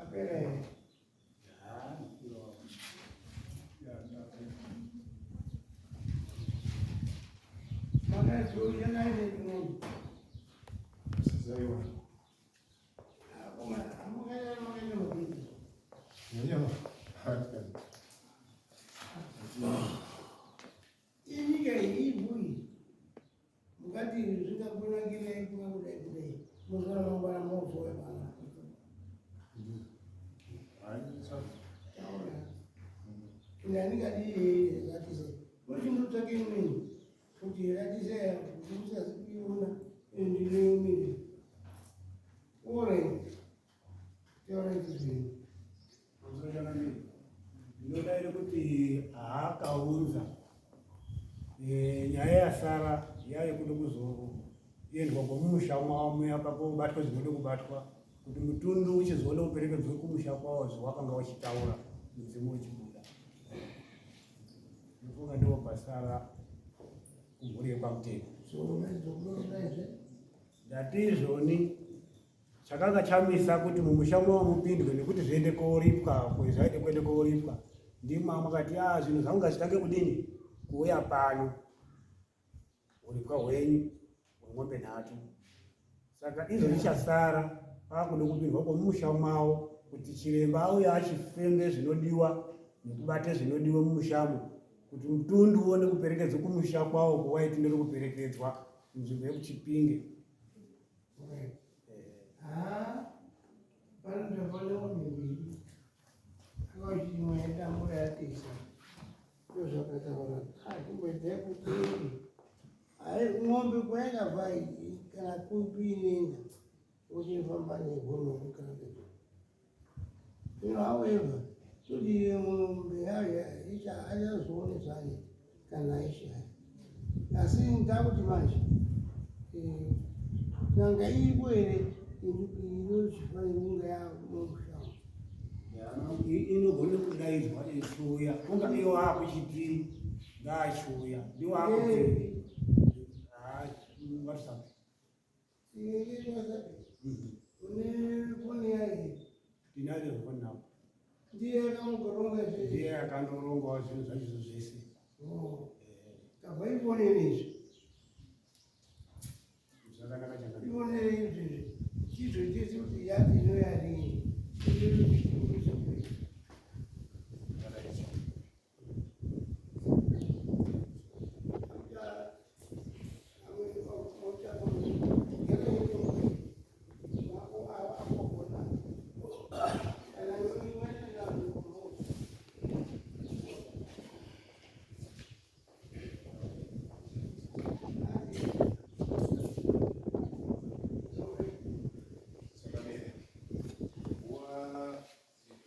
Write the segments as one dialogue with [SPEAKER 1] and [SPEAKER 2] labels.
[SPEAKER 1] Apera here? Inyika iyi ibui mukati zvingakunakirei kudai kudai muzora mangwana mozouya pano. Taura. Ndandingadi ratise. Uchindotsvake imweni kuti ratise kuti usazi kuiona ndinoyomire. Ore. Taura izvi.
[SPEAKER 2] Ndinodaira kuti haakaunza eh, nyaya yasara yave kuda kuzoendwa kwemumusha mwawo muya pakobatwa zvinoda kubatwa kuti mutundu uchizoona uperekedzwe kumusha kwawo zvawakanga uchitaura mudzimu uchibuda ndofunga ndiwo pasara kumhuri yekwamutemo ndati izvoni Chakanga chamisa kuti mumusha mavo mupindwe nekuti zviende koripwa zvaide kuende koripwa ndimo makati a ah, zvinhu zvangu ngazvitange kudini kuuya pano uripwa hwenyu hwemombe nhatu saka izvo zvichasara pakuda kupindwa kwomumusha mavo kuti chiremba auye achifembe zvinodiwa nekubate zvinodiwa mumushamo kuti mutundu uone kuperekedzwa kumusha kwawo kwawaiti ndiri kuperekedzwa munzvimbo yekuchipinge
[SPEAKER 1] Ng'ombe kwayakabva kana kupi inoenda uchifamba negomo kana You know, however, kuti mombe yayo achazoone zvayo kana aishaya asi ndakuti manje eh, n'anga iripo here inochifanira kunge yamumusha
[SPEAKER 2] inogona kudaidzwa ichiuya kunga iwo akuchiti ngaachiuya ndiwo akuti whatsapp Ndinayo foni nako.
[SPEAKER 1] Ndiye akangoronga
[SPEAKER 2] zvese. Ndiye akandorongawo zvinhu zvacho zvese.
[SPEAKER 1] Oh. Kabva ifoni izvi.
[SPEAKER 2] Zvakanaka chakanaka.
[SPEAKER 1] Ifoni izvi. Chizvo chese kuti yati inoyadini.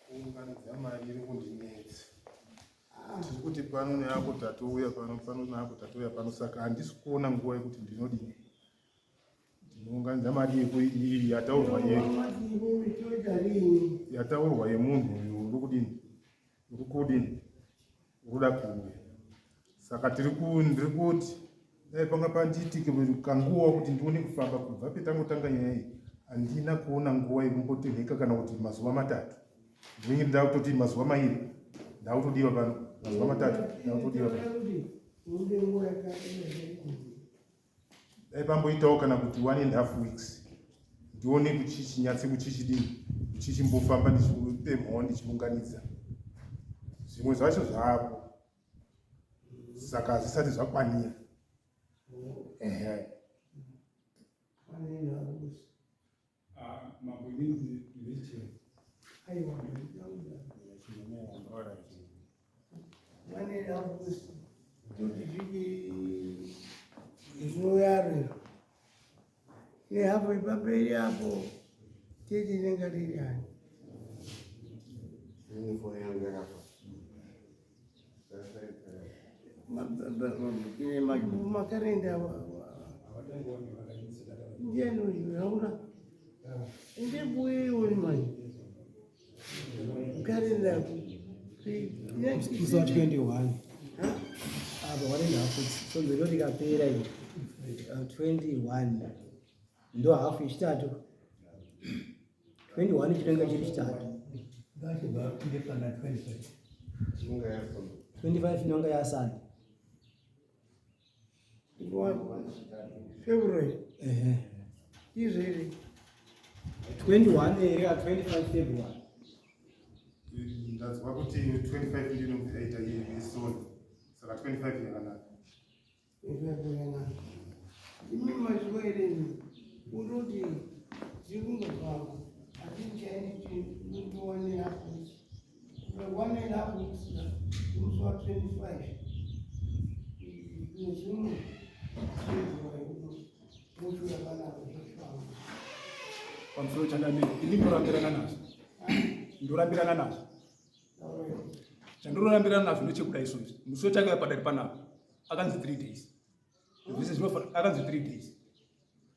[SPEAKER 3] Kuunganidza mari iri kundinetsa. Tiri kuti pano neapo tatouya pano, pano neapo tatouya pano, saka handisi kuona nguva yekuti ndinodini. Ndinounganidza mari yekuii yataurwa ye yataurwa yemunhu uyu uri kudini uri kudini uri kuda kuuya. Saka tiri ndiri kuti dai panga pandiitike kanguva kuti ndione kufamba kubva petangotanga nyaya iyi handina kuona nguva yekumbotenheka kana kuti mazuva matatu ndinenge ndakutoti mazuva mairi ndakutodiwa pano mazuva matatu ndakutodiwa pano dai pamboitawo kana kuti one and half weeks ndione kuchichinyatse kuchichidini kuchichimbofamba ndichipemhawo ndichiunganidza zvimwe zvacho zvaapo saka hazvisati zvakwanira ehe
[SPEAKER 4] ah, mambo inini ndine
[SPEAKER 1] aiwa nehapo ipaperi apo tete inenge riri ani makarenda Ndiani uyu hauna? Ndikuioni manje. Kalenda.
[SPEAKER 2] Musi wa 21 apa 1.5 weeks, svondo ro rikapera iri 21 ndo hafu yechitatu, 21 chinenge chiri chitatu, 25 inonga yasanda.
[SPEAKER 1] February.
[SPEAKER 2] Ehe.
[SPEAKER 1] Izviri.
[SPEAKER 2] 21 here, 25 February.
[SPEAKER 3] Ndazwa kuti 25 ndinobva yaita yesoni, saka 25 yakanaka.
[SPEAKER 1] Yakanaka. Imi mazuva ereni unoti dziri kundofamba hatichaendi 1.5 weeks. 1.5 weeks musi wa 25 nezvimwe February muchiuya panapa zvofamba.
[SPEAKER 4] Pamusoro changamire, ini ndorambirana nazvo, ndorambirana nazvo. Chandorambirana nazvo ndechekuda izvozvi, musi wechakauya padare panapa akanzi 3 days, zviro zvese zvinofana, akanzi 3 days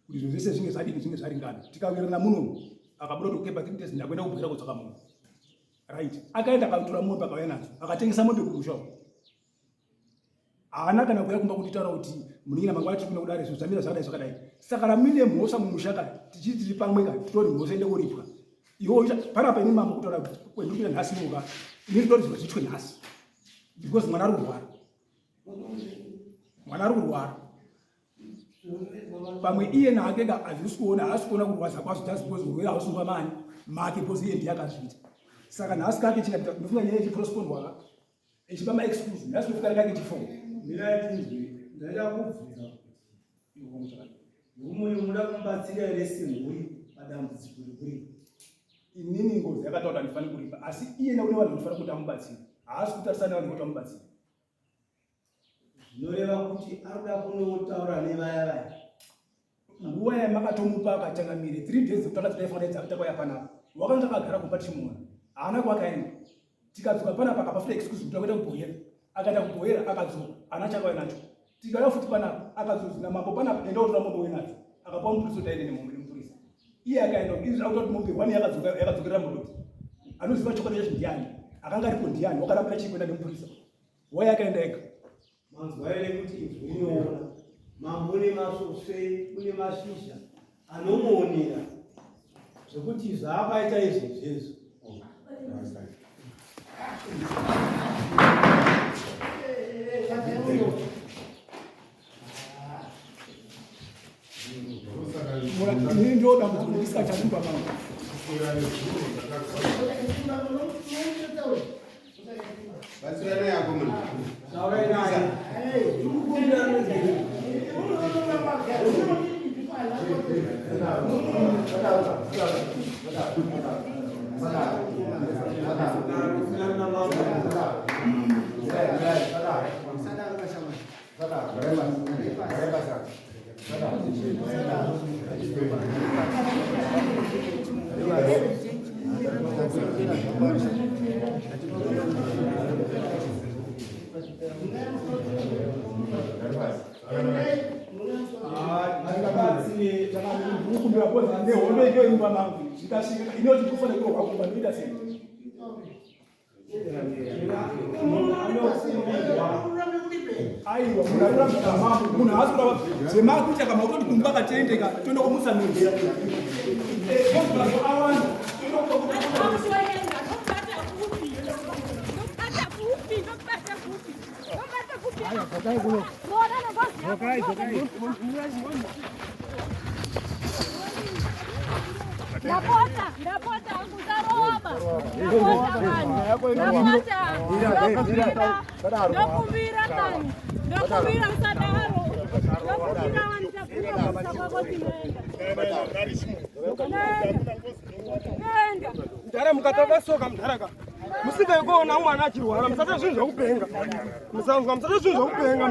[SPEAKER 4] kuti zviro zvese zvinge zvadini, zvinge zvaringana. Tikawirirana munomu, akabuda kuti okay, pa 3 days ndakuenda kubhera kutsvaka munhu, right? Akaenda akatora mombe, akauya nadzo, akatengesa mombe kumusha uko. Haana kana kuuya kumba kunditaura kuti munin'ina, mangwana tiri kuenda kudare, zvinhu zvamira zvakadai zvakadai. Saka ramuine mhosva mumusha ka, tichiti tiri pamwe ka, titori mhosva ende kuripwa. Iwo panapa ini mambo kutaura kwendiri kuita nhasi muka, ini nditori zviro zviitwe nhasi because mwana ari kurwara, mwana ari kurwara. Pamwe iye nake ka hazvisi kuona, haasi kuona kurwadza kwazvo just because urwere hausi kumba mani make, because iye ndiye akazviita. Saka nhasi kake chika ndofunga nyaya yechiprospondwa ka, ichipa maexcuse nhasi ndofunga kake chifo.
[SPEAKER 2] Mirai tinzwe. Ndaida kubvunza kuti murume uyu muda kumubatsira here semhuri padambudziko rekuripa?
[SPEAKER 4] Inini ngozi yakataura kuti handifaniri kuripa, asi iyena kune vanhu vanofanira kuti amubatsire, haasi kutarisana nevanhu kuti amubatsire.
[SPEAKER 2] Zvinoreva kuti arikuda kunotaura nevaya vaya.
[SPEAKER 4] Nguva yamakatomupa akachangamire 3 days dzekutanga dzataifanira dzakatakwaya panapa, wakanga akagara kumba tichimuona, haana kwakaenda. Tikadzoka panapa akapa futi excuse kuti akuenda kubhohera, akaenda kubhohera akadzoka haana chakauya nacho. Tikauya futi panapa akadzodzi namambo panapa, enda wotora mombe uye nadzo, akapa mupurisa kuti aende nemombe nemupurisa. Iye akaenda izvi akuta kuti mombe one yakadzoka yakadzokerera murodi. Anoziva chokwadi chacho ndiani, akanga aripo ndiani, wakarambira chii kuenda nemupurisa, wai akaenda ega?
[SPEAKER 2] Manzwa here kuti ivhu rinoona? Mambo une masvosve, une mashizha anomuonera zvekuti zvaakaita izvozvezvo.
[SPEAKER 4] Ini ndo dambudziko ndisikachadimba mangu.
[SPEAKER 5] Batsirana yako munhu.
[SPEAKER 2] Taurai naye. Tikukumbira nezvei.
[SPEAKER 4] Ndingabatsire ndikukumbira bhoza nehondo iyo imba mangu zvikasvika inoti ndikufanira kurohwa kumba ndoita sei? Aiwa, munhu arikurambidzwa mambo, munhu haasi kurava zvemakuita kama kutoti kumba katendeka toenda kumusa midzi awanda.
[SPEAKER 6] Ndapota, ndapota, musarova. Ndapota vanhu. Ndapota. Ndokumbira. Ndokumbira kani. Ndokumbira musadaro. Ndokumbira vanhu takumbira musa kwako tinoenda. Tinoenda. Tinoenda.
[SPEAKER 7] Mudhara, mukataka soka mudhara ka, musingai kuona mwana achirwara, musata zvinhu zvakupenga, musanzwa, musata zvinhu zvakupenga.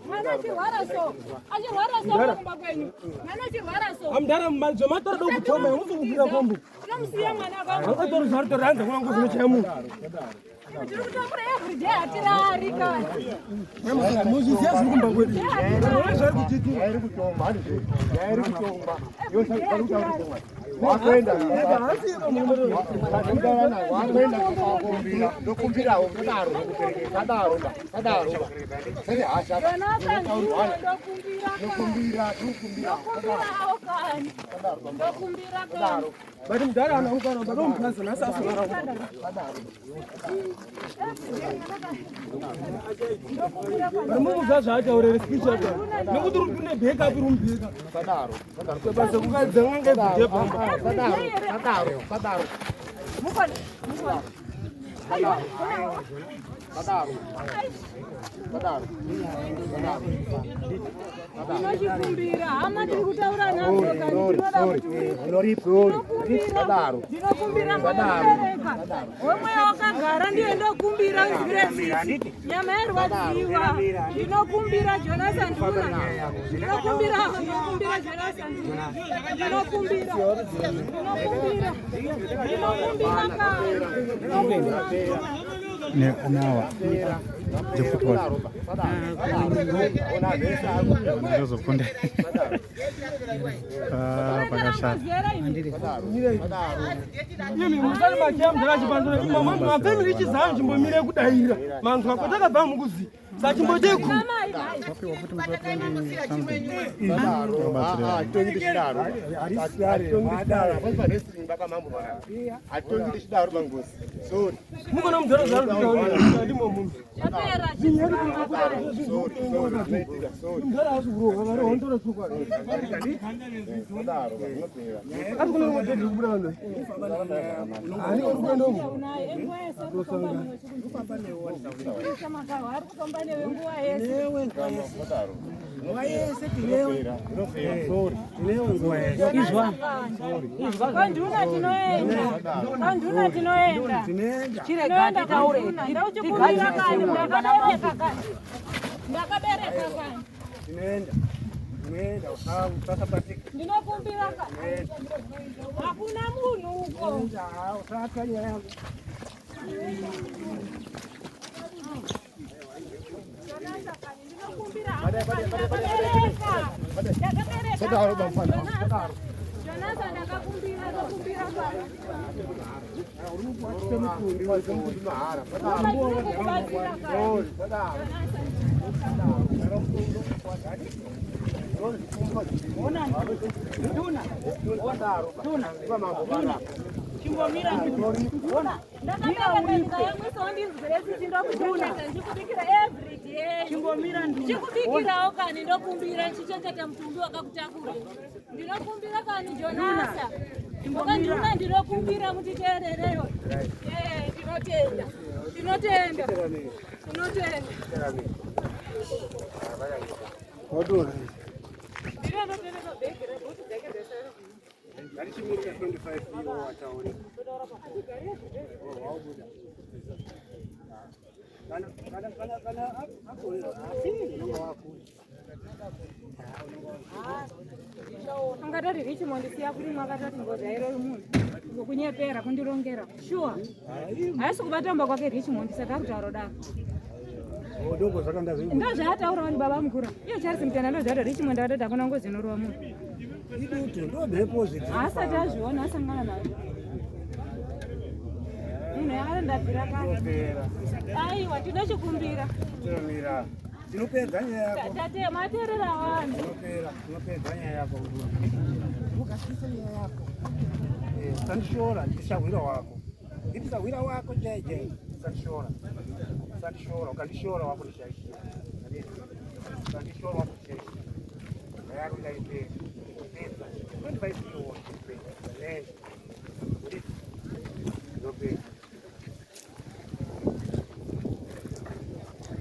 [SPEAKER 6] Mwana achirwara so. Achirwara so kumba kwenyu. Mwana achirwara so.
[SPEAKER 7] Amudhara, zvematora do kutoma musi kukwira kombi.
[SPEAKER 6] Tinomusiya mwana kwangu.
[SPEAKER 7] Akatori zvaari tori anza kuna ngozi nochaya munhu.
[SPEAKER 6] Tiri kutambura everyday hatirari kani.
[SPEAKER 7] Muzviziva zviri kumba kwedu. Zvari kuchiitira.
[SPEAKER 8] Yairi kutongwa, handizvo? Yairi kutongwa. Wakuenda wakuenda kumbira ndokumbirawo kudaro kadaro kadaro sere hasha
[SPEAKER 6] ndokumbira
[SPEAKER 8] ndokumbira ndokumbira
[SPEAKER 6] kani ndokumbira kani
[SPEAKER 7] But mudhara ana kukwana baba mukadzi nhasi asogara vari mumudza zvaataurere speech yacho nekuti uri kune backup uri mubheka
[SPEAKER 8] sadaro
[SPEAKER 7] basa kukadza n'anga ibvudhe pamba
[SPEAKER 8] sadaro sadaro sadaro sadaro sadaro
[SPEAKER 6] Ndinochikumbira hama tiri kutaura nadzo kani ndinoda kuti
[SPEAKER 8] sadaro
[SPEAKER 6] ndinokumbira mweya wemweya wakagara ndiye ndokumbira unzwire tsitsi nyama yarwadziwa ndinokumbira Jonathan Nduna ndinokumbira ndinokumbira Jonathan Nduna ndinokumbira ndinokumbira ndinokumbira kani
[SPEAKER 9] nenawa dzefutball ndozokunda pakashata
[SPEAKER 7] imi musati makiya mudhara chipanzora mafemili ichizayo chimbomire kudaira manzwa kwatakabva mukuzi sachimboteku
[SPEAKER 9] wapiwa futi musi wa 20 something
[SPEAKER 8] hatongi tichidaro hatongi tichidaro pangozi sorry
[SPEAKER 7] mukona mudhara zvaari ndimo munhu
[SPEAKER 6] chapera
[SPEAKER 7] mudhara haasi kurohwa vari wanditora chokwadi asi kuna madhedhi kubuda vanhu hani uri kuenda uko
[SPEAKER 6] ari kufamba newe nguva yese
[SPEAKER 2] Nguva yese tinewe. Tinewe nguva yese.
[SPEAKER 6] Kwanduna tinoenda. Kwanduna tinoenda.
[SPEAKER 2] Tinoenda.
[SPEAKER 6] Chirega titaure. Ndauchikumbira kani ndakabereka kani. Ndakabereka kani.
[SPEAKER 2] Tinoenda. Tinoenda usasapatika.
[SPEAKER 6] Ndinokumbira kani. Hakuna munhu uko.
[SPEAKER 2] Usatya nyaya yangu.
[SPEAKER 6] Ndakabereka. Ndakabereka. Jonathan ndakakumbira ndokumbira kani. Ndinokubatsira kani. Chikubikirawo kani ndokumbira ndichichengeta mutumbi wakakutakura ndinokumbira kani Jonasa wakanduna ndinokumbira mutiteerereyo ndinotenda ndinotenda ndinotenda
[SPEAKER 2] Ngatichimirira 25 iwo wataure. Wabuda. Kana kana kana kana akorera asi unonga wakura.
[SPEAKER 6] Angatoti Richmond siya kurimwa akatoti ngozi hairori munhu ngokunyepera kundirongera shuwa haisi kubatamba kwake Richmond saka akutaura daro
[SPEAKER 2] Odongo zvakanga zviri.
[SPEAKER 6] ndozvaataurawo ni baba mukuru iyo Charles Mutenda ndozvaati Richmond akatoti hakuna ngozi inorova munhu
[SPEAKER 2] Idutu ndo mhepo zviti.
[SPEAKER 6] haasati azviona asangana nayo munhu yakatondabvira kare
[SPEAKER 2] Tinopera.
[SPEAKER 6] aiwa tinochikumbira
[SPEAKER 2] Tinomira. Tinopedza nyaya yako.
[SPEAKER 6] tate mateerera vanhu
[SPEAKER 2] Tinopera. Tinopedza nyaya yako. Ukasisa nyaya yako. Eh, usandishora ndisahwira wako. Ndisahwira wako jeje. Usandishora. Usandishora, ukandishora wako ndishaishira. Usandishora wako ndishaishira. Nyaya yako ndaipedza. Ndinopedza. 25 iwo ndinopedza. Nenda. Ndinopedza.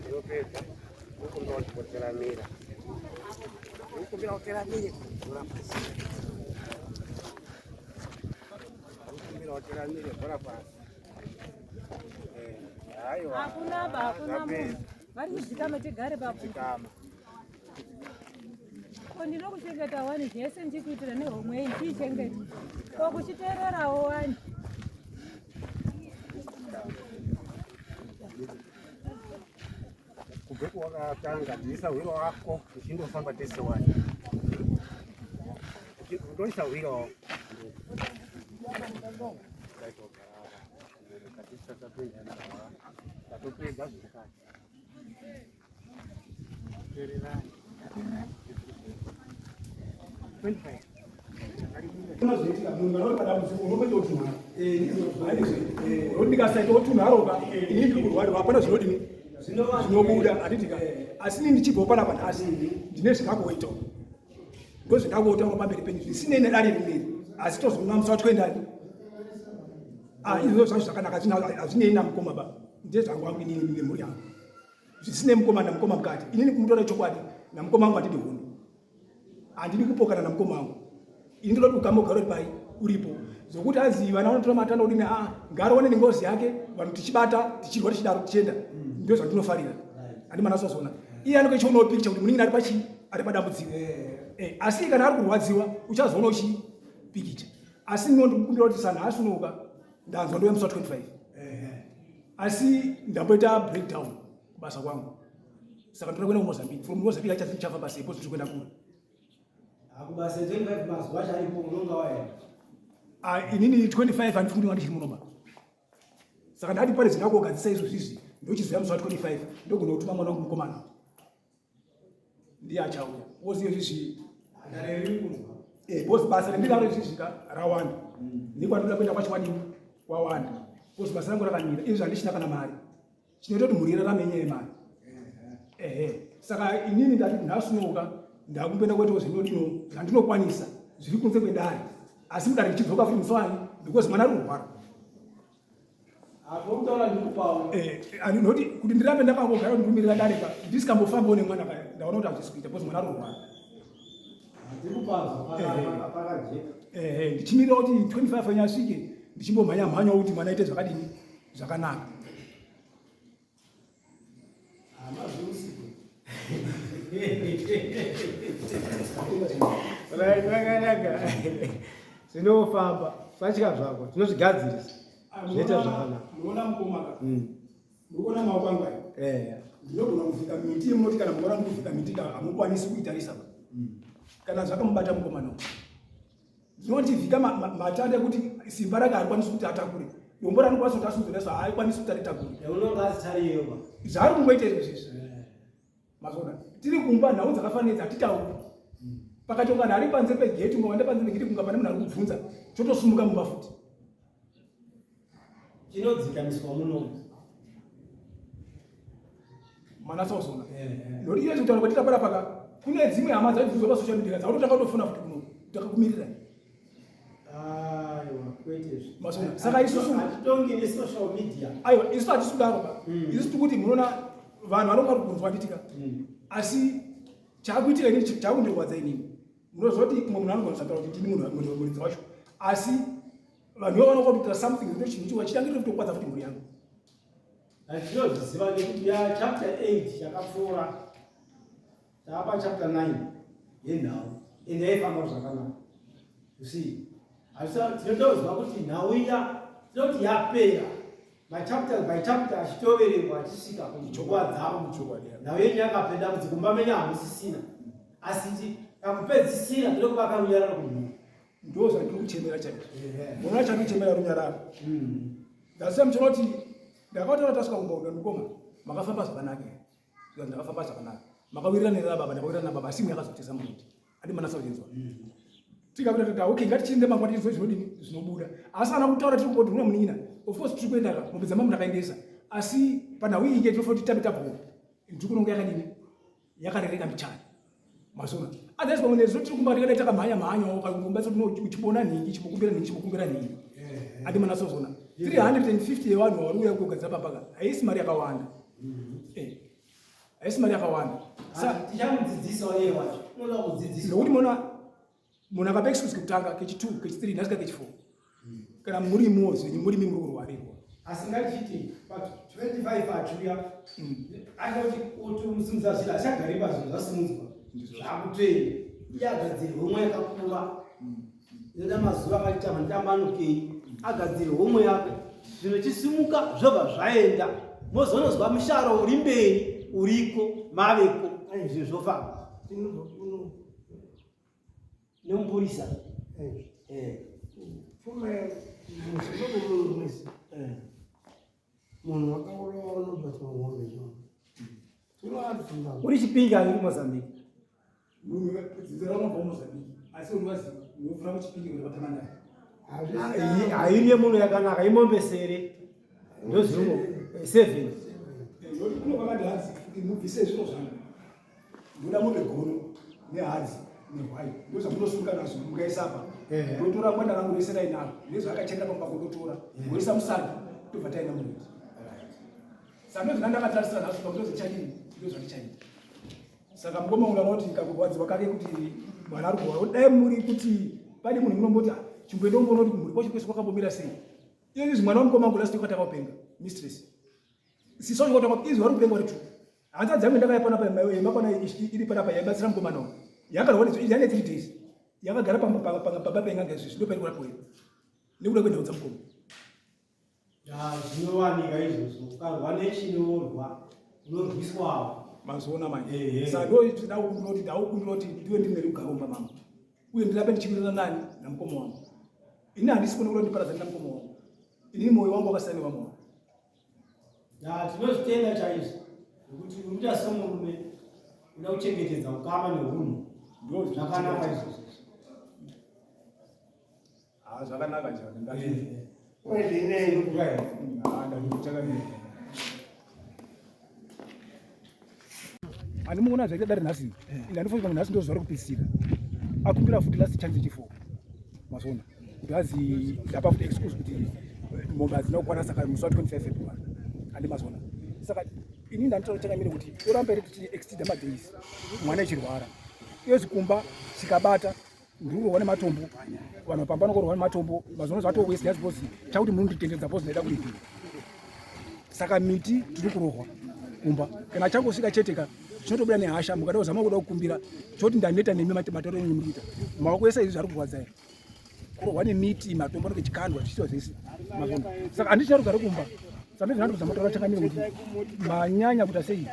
[SPEAKER 2] Ndinopedza. Ukumbira kuteramira. Ukumbira kuteramira. Bhora pasi. Ukumbira kuteramira bhora pasi. Eh, haiwa.
[SPEAKER 6] hakuna ba hakuna munhu vari kudzikama tigare papo
[SPEAKER 2] Dzikama.
[SPEAKER 6] ko ndinokuchengeta wani zvese ndichikuitira nehomwe iyi ndichichengeta ko kuchiteererawo wani
[SPEAKER 2] Kubve kwawakatanga ndisa hwiro wako tichindofamba tese wani. Ndoisa hwiro wako. Tatopedza zvemukati.
[SPEAKER 4] Unozoitika munhu kana uri padambudziko unotoita utunharo. Nokuti ndikasaita utunharo ka ini ndiri kurwarirwa hapana zvinodini zvinobuda handitika. Asi ini ndichibvawo panapa nhasi ndine zvindakuita ndozvindakuotaura pamberi penyu zvisinei nedare rineri asi tozoona musi wa 20 ah izvo zvacho zvakanaka hazvinei namukoma ba ndezvangu wangu inini nemhuri yangu zvisinei mukoma namukoma mukati inini kumutora chokwadi namukoma wangu handidi hondo handidi kupokana namukoma wangu ini ndoda kuti ukama ugare uri pai uripo zvokuti azi vana vanotora matanda kudini a ah, ngarowane nengozi yake vanhu tichibata tichirwa tichidaro tichienda ndo zvandinofarira handi manasozona iye anenge echionawo picture kuti munin'ina ari pachii ari padambudziko eh. Eh, asi kana ari kurwadziwa uchazoona uchipikicha asi ino ndikukumbira kuti sanhasi unoka ndanzwa ndouya musi wa 25 eh. asi ndamboita breakdown kubasa kwangu saka ndoda kuenda kumozambique from mozambique achazi ndichafa basa ipo zviri kuenda kure
[SPEAKER 2] akubasa 25 mazuva acho aripo unonga waenda
[SPEAKER 4] ah, inini 25 handifungi ndinga ndichiri munoba saka ndati pane zvindakugadzisa izvo zvizvi ndochizoya musi wa 25 ndogona kutuma mwana wangu mukomana ndiye achauya wozive zvizvi bcause basa randinaro izvizvi ka rawanda nekwandinoda kuenda kwacho kwadini kwawanda bcause basa rangu rakamira izvi handichina kana mari chinoita kuti mhuri irarame inyaya yemari ehe saka inini ndati nhasi unoka ndakumboenda kuitawo zvinodino zvandinokwanisa zviri kunze kwedare asi mudare ndichidzoka futi musi wani because mwana ari kurwara Eh, noti kuti ndirambe ndakangogara ndirumirira dare ka ndisikambofambawo nemwana ka ndaona kuti hazvisi kuita because mwana ari kurwara ehe ndichimirira kuti 25 yenyu asvike ndichimbomhanya mhanyawo kuti mwana aite zvakadini zvakanaka
[SPEAKER 2] Zvakanaka zvinofamba satya zvako tinozvigadzirisa zvoita zvakanaka.
[SPEAKER 4] Munoona mukoma ka? Munoona maoko angu aya? Eh. Ndinogona kuvhika miti yemunoti kana mukaona mukuvhika miti ka hamukwanisi kuitarisa. Kana zvakamubata mukomana uyu. Ndinotivhika matanda ekuti simba rake harikwanisi kuti atakure. Dombo raanokwanisa kuti asunze neso haikwanisi kuti aritakure. Zvaari kungoita izvo zvizvi. Mazona. Tiri kumba nhau dzakafanana idzi hatitauri. Pakati kana ari panze pegeti ungawanda panze pegeti kunga pane munhu ari kubvunza chotosumuka mumba futi.
[SPEAKER 2] Chinodzikamiswa muno.
[SPEAKER 4] Manasa uzona. Noti iye kutaura kwatita para paka kune dzimwe hama dzaibvunzwa pa social media dzautotanga kutofona futi kuno takakumirira.
[SPEAKER 2] Aiwa kwete izvi.
[SPEAKER 4] Mazona. Saka isusu
[SPEAKER 2] hatitongi ne social media.
[SPEAKER 4] Aiwa isusu hatisi kudaro ba. Isusu tikuti munoona vanhu vanonga vari kunzwa nditika. Asi chakuitika inini chakundirwadza inini. Munozoti mumwe munhu anogona kusataura kuti ndini munhu muridzi wacho. Asi vanhu ivo vanonga kutoita something ndo chinhu chiwa chitange kutokwadza futi mhuri yangu.
[SPEAKER 2] Tinozviziva nekuti ya chapter 8 chakapfuura tapa chapter 9 yenhau ende yaifamba zvakanaka. You see, tinotoziva kuti nhau iya tinoti yapera machapter by chapter achitoverengwa achisvika kuchokwadi dzavo. Nhau yenyu yakapera dambudziko mumba menyu hamusisina, asi pakupedzisira ndinokuvaka runyararo kumhuri.
[SPEAKER 4] Ndo zvandiri kuchemera chaizvo. Munoona chandiri kuchemera runyararo. That's why muchiona kuti ndakataura tasvika kumba kuno mukoma makafamba zvakanaka here? Zvikanzi ndakafamba zvakanaka. Makawirirana here nababa? Ndakawirirana nababa asi imwe yakazotesa muruti. Andi manasa kuchinzwa. Tikakuita kuti okay ngatichiende mangwana tizwe zvinodini zvinobuda. Asi kana kutaura tiri kumboti uno munin'ina. Of course tiri kuenda ka mombe dzamambo ndakaendesa. Asi panhau iyi ke tinofanira kuti titambe tabhuku. Ndiri kunonga yakadini? Yakarereka mbichana. Mazona. Otherwise pamwe nezvo tiri kumba tikadai takamhanya mhanya ukakumba uchibona nhingi chimokumbira nhingi chimokumbira nhingi. Andi manasozona. 350 yevanhu vari kuuya kugadzira pamba ka haisi mari yakawanda. Eh. Haisi mari yakawanda.
[SPEAKER 2] Tichamudzidzisa iye wacho. Unoda kudzidziswa.
[SPEAKER 4] Nokuti mona munhu akapa excuse kekutanga kechi2 kechi3 nhasi kechi4 kana murimiwo zvenyu murimi muri kurwarirwa
[SPEAKER 2] asi ngatichiti pa 25 achiuya acha kuti kuti musimudza zvinhu achagari pazvinhu zvasimudzwa zvakutoenda iye agadzire homwe yakakura inoda mazuva akati tambanukei agadzire homwe yake zvinhu chisimuka zvobva zvaenda mozonozwa musharo uri mberi.
[SPEAKER 10] Uriko maveko zvinhu zvofamba. Nemupurisa. Eh.
[SPEAKER 1] Pfuma muzimbabwe munhu wese. Munhu wakaurawa unobatwa ng'ombe zvona.
[SPEAKER 10] Uri chipinge ari kuMozambique. Hairi yemunhu yakanaka imombe sere ndozvirimo 7
[SPEAKER 4] mubvise zviro zvangu ndoda mombe gono nehadzi nehwai ndozvamunosunga nazvo mukaisa apa ndotora gwanda rangu rese rainaro nezvaakachenda pamba kundotora ndoisa musaga tobva taina muriti saka ndozvandakatarisira nazvo pakutozichadini ndozvandichaita Saka mukoma uyu anoti kakurwadziwa kake kuti mwana ari kurwara dai muri kuti pane munhu munomboti ah, chimboenda umboona kuti kumhuri kwacho kwese kwakambomira sei. Iye izvi mwana wamukoma wangu last week akatanga kupenga mistress. Sisi wacho kwatanga izvi vari kupenga vari tu. Hanzvadzi yangu ndakaya panapa yemakwana iri panapa yaibatsira mukomana uyu. Yakarwara izvi yane 3 days. Yakagara pamba pamba penganga izvi ndopairi kurapwa iyo. Nekuda kwenhau dzamukoma.
[SPEAKER 10] Zvinowanika izvozvo ukarwa nechinorwa unorwiswawo.
[SPEAKER 4] Mazoona manje. Saka ndokumbira kuti ndakukumbira kuti ndiwe ndine rugare mumba mangu uye ndirambe ndichiwirirana nani namukoma wangu. Ini handisi kuona kuti ndiparadzane namukoma wangu. Ini moyo wangu wakasiyana newamwe wangu.
[SPEAKER 10] Ya, tinozvitenda chaizvo nekuti unoita semurume uda kuchengetedza ukama nehunhu zvakanaka izvozvo.
[SPEAKER 4] Ah, zvakanaka chaizvo. Ndati. Ani muona zvaita dare nhasi. Ende andifunga kuti nhasi ndozvaari kupisira. Akumbira futi last chance chifo. Mazoona. Kuti azi ndapa futi excuse kuti mombe hadzina kukwana saka musi wa 25 February. Andi mazoona. Saka ini ndanditoda changamire kuti toramba here tichi extend madays mwana echirwara. Iyo chikumba chikabata ndikurohwa nematombo vanhu pamba nokorohwa nematombo mazuva zvatowesi just because chakuti munonditenderedza because ndaida kuripira saka miti tiri kurohwa kumba kana changosvika chete ka chinotobuda nehasha mukada kuzama kuda kukumbira choti ndaneta nemi mataro enyu muri kuita maoko ese izvi zvari kurwadza here kurohwa nemiti matombo anenge chikandwa zvichiitwa zvese mazona saka handichina rugare kumba saka ndozvinandikuzama kutaura chakamira kuti manyanya kuita sei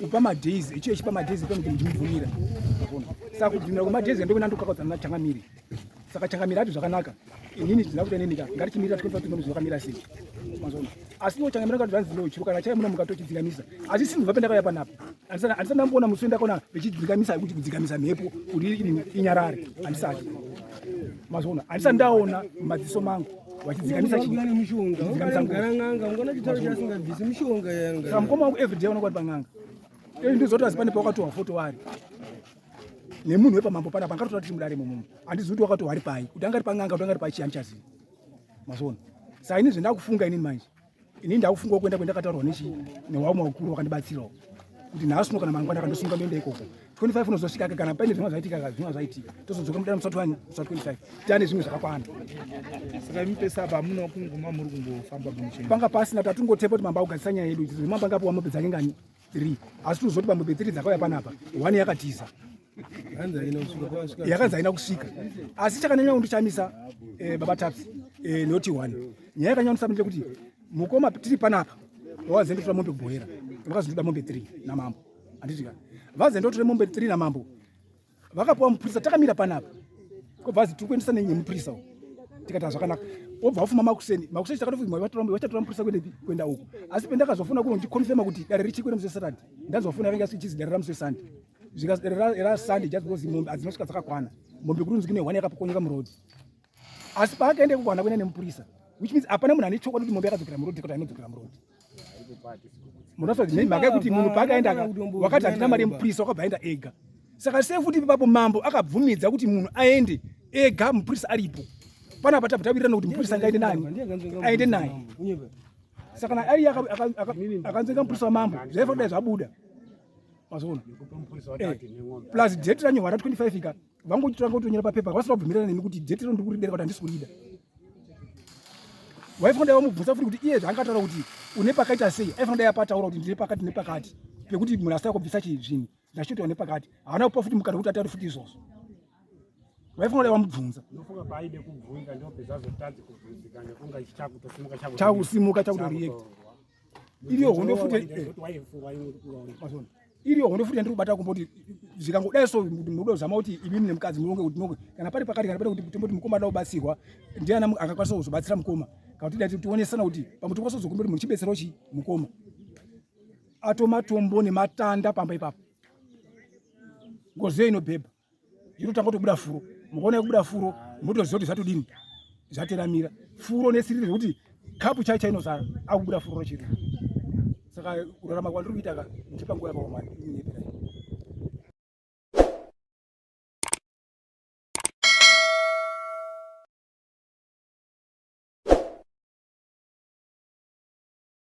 [SPEAKER 4] kupa madays ichiyo ichipa madays pemiti muchimubvumira saka kubvumira kwemadays ndokuna ndokakaudzana nachangamire saka changamire ati zvakanaka inini ndina kuti inini ka ngatichimirira tikofa kuti zvakamira sei mazona asi iwo changamire ngati zvanzi no chiro kana chai muna mukatochidzikamisa asi sinzi vape ndakauya panapa handisati ndamboona musi wendakaona vechidzikamisa kuti kudzikamisa mhepo kuti inyarare handisati mazona handisati ndaona mumadziso mangu vachidzikamisa chiisamukoma wangu everyday unokwati pan'anga ei ndizoti asi pane pawakatohwa foto wari nemunhu wepamambo panapa angatotora tiri mudare momomo handizivi kuti wakatohwa ari pai kuti angari pan'anga kuti angari pachi handichazivi mazona saka ini zvendakufunga inini manje ini ndakufunga kuenda kwendakataurwa nechi newamwe wakuru wakandibatsirawo kuti nhasi uno kana mangwana kandosunga ndoenda ikoko 25 unozosvika kana paine zvimwe zvaitika zvimwe zvaitika tozodzoka mudare musi wa 25 tane zvimwe zvakakwana
[SPEAKER 9] saka imi pese apa hamuna kunguma muri kungofamba muchena
[SPEAKER 4] panga pasina tatingotepa kuti mambo akugadzisa nyaya yedu idzi mambo angapiwa mombe dzake ngani 3 asi tozoti pamombe 3 dzakauya panapa one yakatiza yakanzi haina kusvika asi chakanyanya kundishamisa eh, baba taps eh, noti one nyaya yakanyanya kundishamisa ndeyekuti mukoma tiri panapa waze ndotora mombe kubhoera vakazi ndoda mombe 3 namambo handiti ka vaze ndotora mombe 3 namambo vakapiwa mupurisa takamira panapa kobva azi tiri kuendesa nemupurisa uyu tikati zvakanaka obva wafuma makuseni makuseni takatofunga vachatora mupurisa kuendepi kuenda uko asi pendakazofuna kuno ndikonfema kuti dare richiri kuenda musi wesaturday ndazofuna yakange ichizi dare ramusi wesunday zvikanzi dare rasunday just because mombe hadzinosvika dzakakwana mombe kurunzi kune hwani yakapokonyeka muroad asi paakaenda ikoko haana kuenda nemupurisa which means hapana munhu ane chokwadi kuti mombe yakadzokera muroad kuti ainodzokera muroad munofa nemhaka yekuti munhu paakaenda wakati handina mari yemupurisa wakabva aenda ega saka sei futi ipapo mambo akabvumidza kuti munhu aende ega mupurisa aripo panapa tabva tawirirana kuti mupurisa ngaende nani aende naye saka na ari akanzenga mupurisa wamambo zvaifa kudai zvabuda mazoona eh, plus date ranyorwa ra 25 ika vangochitora ngotonyora papepa vasina kubvumirana nemi kuti date ro ndikuridera kuti handisi kurida waifanira dai wamubvunza futi kuti iye zvaangataura kuti une pakaita sei aifanira dai apataura kuti ndine pakati nepakati pekuti munhu asina kubvisa chizvinhu ndachitotaura nepakati haana kupa futi mukana kuti ataure futi izvozvo waifanira dai wamubvunza chakusimuka chakutoreact. Iriyo hondo futi iriyo hondo futi yandiri kubata kumboti zvikangodai so munoda kuzama kuti imimi nemukadzi muronge kuti noke kana pari pakati kana pari kuti tomboti mukoma ada kubatsirwa ndiani angakwanisa kuzobatsira mukoma kana kuti dai tionesana kuti pamwe tokwanisa kuzokumbira kuti munhu chibetsero chi mukoma atomatombo nematanda pamba ipapo ngozi iyo inobhebha inotanga kutobuda furo mukaona yekubuda furo motoziva kuti zvatodini zvateramira furo nesiriri zvekuti kapu chai chainozara akubuda furo rechiri saka kurarama kwandiri kuita ka ndipa nguva yakaoma inyepera.